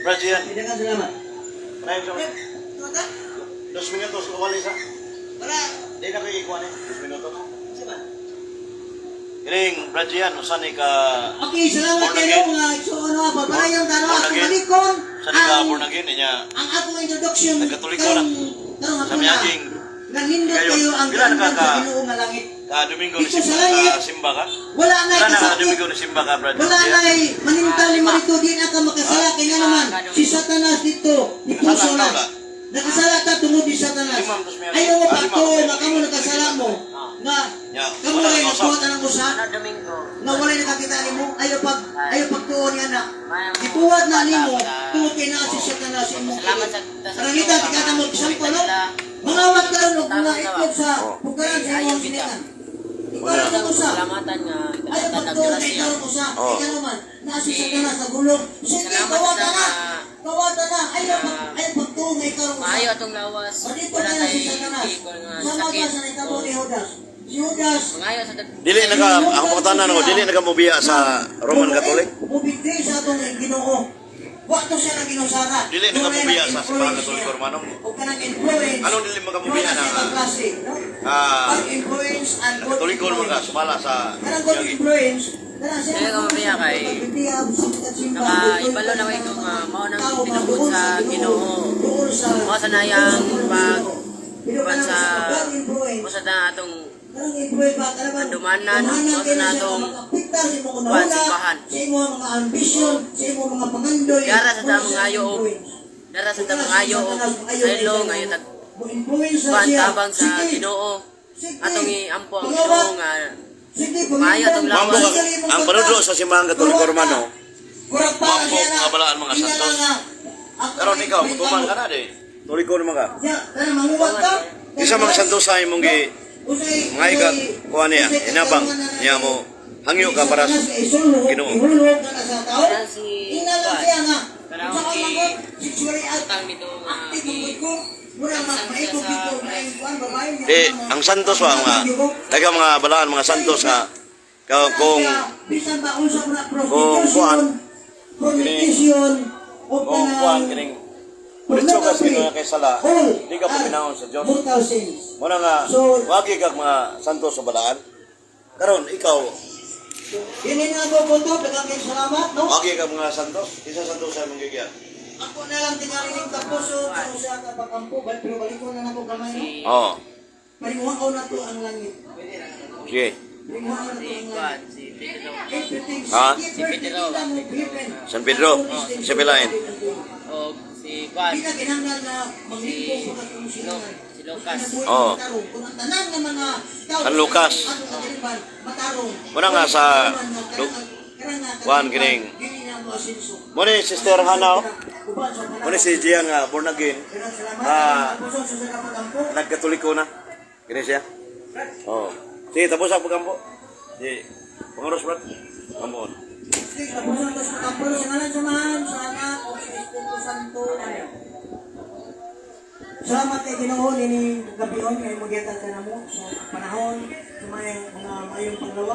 Brad Gian. Daghang salamat. Padayon sa Tuwa 2 minutos wala isa. Wala. Di na kayo ikuan eh. 2 minutos. Sa ba? Kining Brad Gian, usa ni ka Okay, salamat Born kayo again. mga igsoon no. Paparayon tanaw Born ako again. balikon Usa ni ka ang born again niya. ang akong introduction Nagkatoliko na. Karong Sa hapon na. miyaging Nanindot Kayo, kayo ang pila na kaandam sa Ginoo nga langit. Ka Domingo ni Dito sa simba langit. ka simba ka? Wala na Pila na ka kasakit. Domingo ni simba ka, Brad Wala Gian? na manintal mo dito, di na ka makasala. Kaya naman, si Satanas dito, ni puso Nakasala na. ka, wala? Nakasala ta tungod ni Satanas. Limang tas may- Ayaw mo ah, pa lima, to, okay. nga kamo nakasala mo. Nga, Ya, kamo wala ay nakausap. nakuha tanang usa. Ano Domingo? Nga walay nakakita nimo, ayaw pagtuon niya na. Ituwad na nimo, tungod kay naa si Satanas imong Salamat kilid. sa Karangitan, tika mo example, no? Mangawat karon og mga itlog sa pukaran sa Ayaw imong kita. sinitan. Ikaw sa usa. Salamatan nga Ayaw itatag pagtuon kay grasya. ikaw usa. Oh. Ikaw naman, naa si Satanas sa gulong. Sige, Salamat kawata sa na. Kawata na. Ayaw pagtuon kay ikaw usa. Maayo atong lawas. O dito Wala na si tay Satanas. ikol nga Sama ba sakit. sa nahitabo ni Judas? Si Judas, Mangayo sa Dili na ka ang pangutana nako, dili na ka mobiya sa Roman Catholic. Mubigay sa atong Ginoo. Wa to siya nang ginusara. Dili na ka mobiya sa Simbahan Katoliko Romano. O kanang influence. Anong dili makamubiya Doon na- siya kaklase, no? Ah, Bad influence and good Katoliko naman ka influence. sumala sa Kanang good Yagi. influence, kanang siya Dili ka mobiya kay nakaibalo na kay ko nga mao nang Tao nga tinuod doon sa Ginoo. Doon sa Mao sa nayang doon sa pag- Pero pan kanang sa bad influence, Mao sa na atong kanang influence ba, kanang Andumanan, dumanan mao kay sa na siya natong nga makaapektar sa imong kuan, unahuna, simbahan. sa imong mga ambition, sa imong mga pangandoy. Dara sa mao na tamang siya ayo og influence. dara sa tamang ayo og saylo ngayon tag Mo-influence na kuan siya. tabang sa Sige, Ginoo. sige. Atong iampo ang Pangawat. Ginoo nga Sige, Maayo atong lawas. Mambo ka, ang panudlo sa Simbahan Katoliko Romano, Kurang para Mambo siya na. nga balaan mga Tingnan santos. na nga. Ako Karon ay ikaw may mutuman tao. ka na di. Katoliko naman ka. Ya, kana manguwat ka. Isa mga santos sa imong gi Usay- mga ikat kuha niya, usay inabang katanungan na niya mo hangyo ka para sa Sa isulhog, Ginoo. ihulog ka na sa tao. Kanang si Tingnan lang Kuan. siya nga. Kanang Sa si- mangot, sexually Utang nito nga active ang ko. Mura Tagsang siya maikog sa dito, maing kuan, babae niya. Di, ang santos ba mga daga mga balaan mga santos nga ka, kung bisan ba unsa na kung prostitution, kuan, fornication, o kung kuan kining diretso ka sa Ginoo kay sala, all di ka are paminahon sa Dios. mortal sins. Muna nga So- wagi kag mga santos sa balaan. Karon ikaw Dili na ako punto, daghang kayong salamat, no? wagi kag mga santos, isa santos sa imong gigian. Ako na lang tingali ning tapuso sa usa ka pakampo, pero balikon na nako gamay, no? Si Oo. Paringuhaon na to ang langit. Sige. Paringuhaon na to si ang kuan langit. si Pedro. Everything, Ha? sige, Si Pedro. kingdom of heaven. San Pedro, sa Pilain. O si kuan Di na kinahanglan na maglingkong pa katong silangan. Si Lucas. Oo. Matarong. Kung ang tanan nga mga tao San Lucas. atong katilingban, matarong. Muna nga sa Kuan, kining. Dili na mo asenso. Mo ni Sister Hana, oh. Uban sa Mo ni si Gian nga born again, Salamat. Ah. Puso sa sa pagampo. Nagkatoliko na. Kini siya. Oo. Sige, tapos ang pagampo. Sige. Panguros, Brad. Kamon. Sige, tapusan to sa pagampo. Sa ngalan sa Amahan, sa Anak, o sa Espiritu Santo. Amen. Salamat kay Ginoo nining gabion kay magyatag ka namo sa panahon sa may mga mayong panglawa.